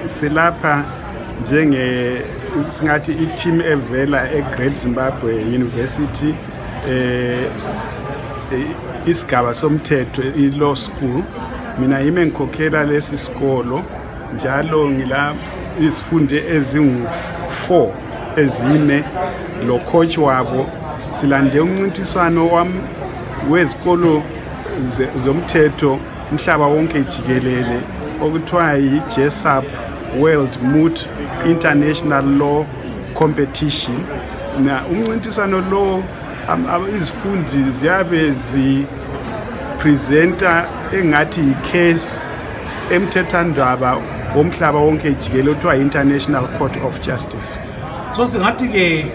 silapha njenge singathi i-team evela eGreat Zimbabwe University isigaba somthetho i-law school. Mina yime ngikhokhela lesi sikolo njalo ngila izifundi ezingu-4 ezine lo coach wabo. Silande umncintiswano wezikolo zomthetho umhlaba wonke jikelele okuthiwa yi-JSAP World Moot International Law Competition. Na umncintiswano lo izifundi ziyabe zipresenta engathi i-case emthethandaba womhlaba wonke jikelele okuthiwa yi-International Court of Justice. So singathi ke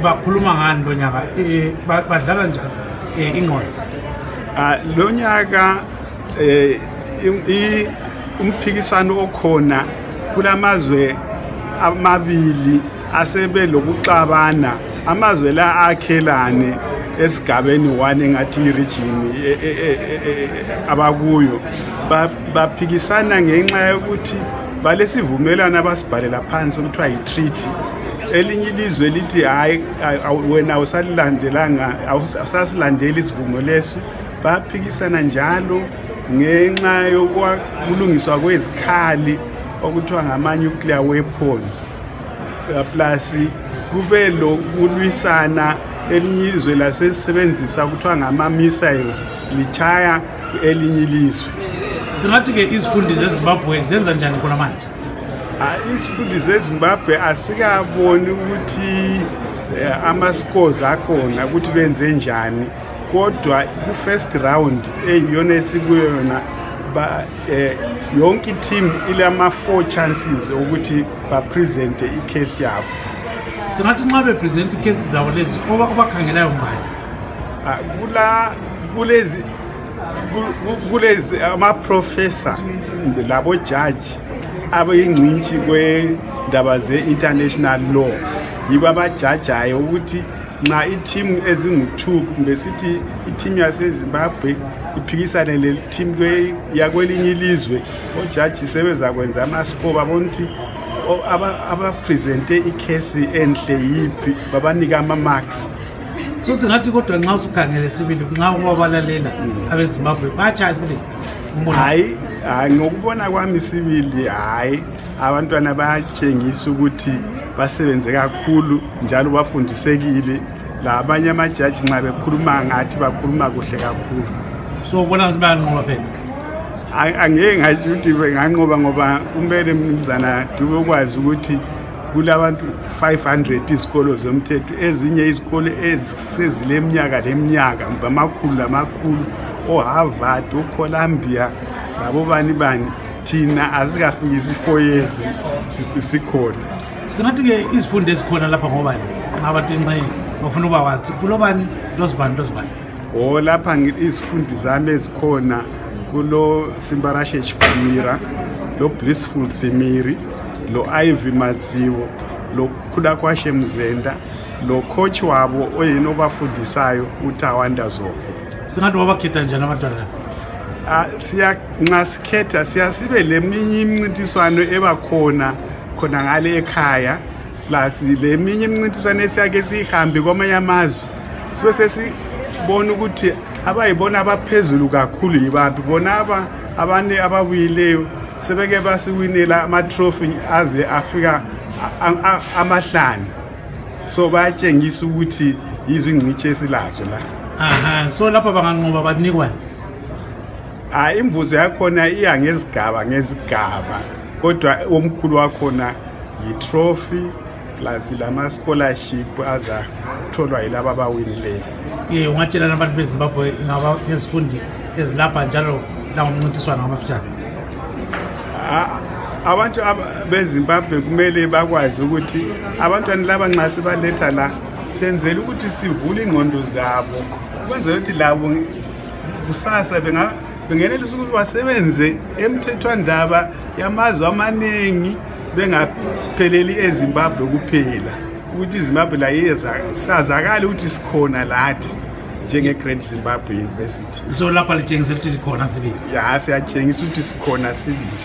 bakhuluma ngani lo nyaka badlala njani ingqondo? Lo nyaka umphikiswano okhona kulamazwe amabili asebe lokuxabana. Amazwe la akhelane esigabeni 1 engathi i-region abakuyo baphikisana ngenxa yokuthi balesivumelwano abasibhalela phansi okuthiwa yi-treaty. Elinye ilizwe lithi hayi wena usalilandelanga awusasilandeli isivumo leso. Baphikisana njalo ngenxa yokulungiswa kwezikhali okuthiwa ngama-nuclear weapons plus kube lokulwisana elinye izwe lasesebenzisa kuthiwa ngama-missiles lichaya elinye ilizwe. Singathi ke izifundi zeZimbabwe zenza njani khona manje? Izifundi zeZimbabwe asikaboni ukuthi ama-scores akhona ukuthi benze njani, kodwa ku-first round eyiyona esikuyona yonke i-team ilama-4 chances ukuthi bapresente i-case yabo. Singathi nxa bepresente i-cases zabo lezi obakhangelayo ngani? Kulezi ama-professor labo judge abayingcitshi kwendaba ze-international law yibo abajajayo ukuthi nxa i-team ezingu-2 kumbe sithi i-team yaseZimbabwe iphikisane le-team yakwelinye ilizwe, ojaji sebezakwenza ama-score babona ukuthi abapresente i-case enhle yiphi babanika ama-marks. So singathi kodwa nxa usukhangele sibili nxa ubabalalela abeZimbabwe batshaya sibili? Hayi, ngokubona kwami sibili hayi, abantwana bayatshengisa ukuthi basebenze kakhulu njalo bafundisekile. Labanye amajaji nxa bekhuluma ngathi bakhuluma kuhle kakhulu. So ubona ukuthi bayanqoba phela? Angeke ngathi ukuthi benganqoba ngoba kumele mnumzana Dube ukwazi ukuthi kulabantu 500 izikolo zomthetho, ezinye izikolo ezisezileminyaka leminyaka ngamakhulu lamakhulu, oHarvard, oColumbia, labo bani thina azikafikisi 4 years sikhona. Singathi ke izifundo ezikhona lapha ngobani abantu inxe bafuna ukwazi kulobani lozibani. Lapha izifundi zami ezikhona kulo Simbarashe Chikumira, lo Blissful Tsimiri, lo Ivy Madziwo, lo Khulakwashe Mzenda, lo coach wabo oyena obafundisayo uTawanda Zoko. Singathi wabakhetha njani abantwana? Nxa sikhetha sibe leminye imncintiswano ebakhona ngale ekhaya, plus leminye imncintiswano esiyake sihambe kwamanye amazwe sibe sesibona ukuthi abayibona abaphezulu kakhulu yibaphi. Bona abane ababuyileyo sebeke basiwinela ama-trophy aze afika ama5. So bayatshengisa ukuthi izingcishi esilazo la. So lapha banganqoba banikwani? Imvuzo yakhona iya ngezigaba kodwa omkhulu wakhona yi-trophy plus lama-scholarship aza tholwa yilaba abawinileyo. Ungatshela nabantu beZimbabwe ngaba ngezifundi ezilapha njalo langomncintiswano ngamafutshane? Abantu beZimbabwe kumele bakwazi ukuthi abantwana laba nxa sibaletha la senzele ukuthi sivule ingqondo zabo ukwenzela ukuthi labo kusasa bengenelisa ukuthi basebenze emthethwandaba yamazwe amaningi bengapheleli eZimbabwe kuphela, ukuthi iZimbabwe la sazakala ukuthi sikhona lathi njenge-Great Zimbabwe University. So lapha litshengisa ukuthi likhona sibili? Ya, siyatshengisa ukuthi sikhona sibili.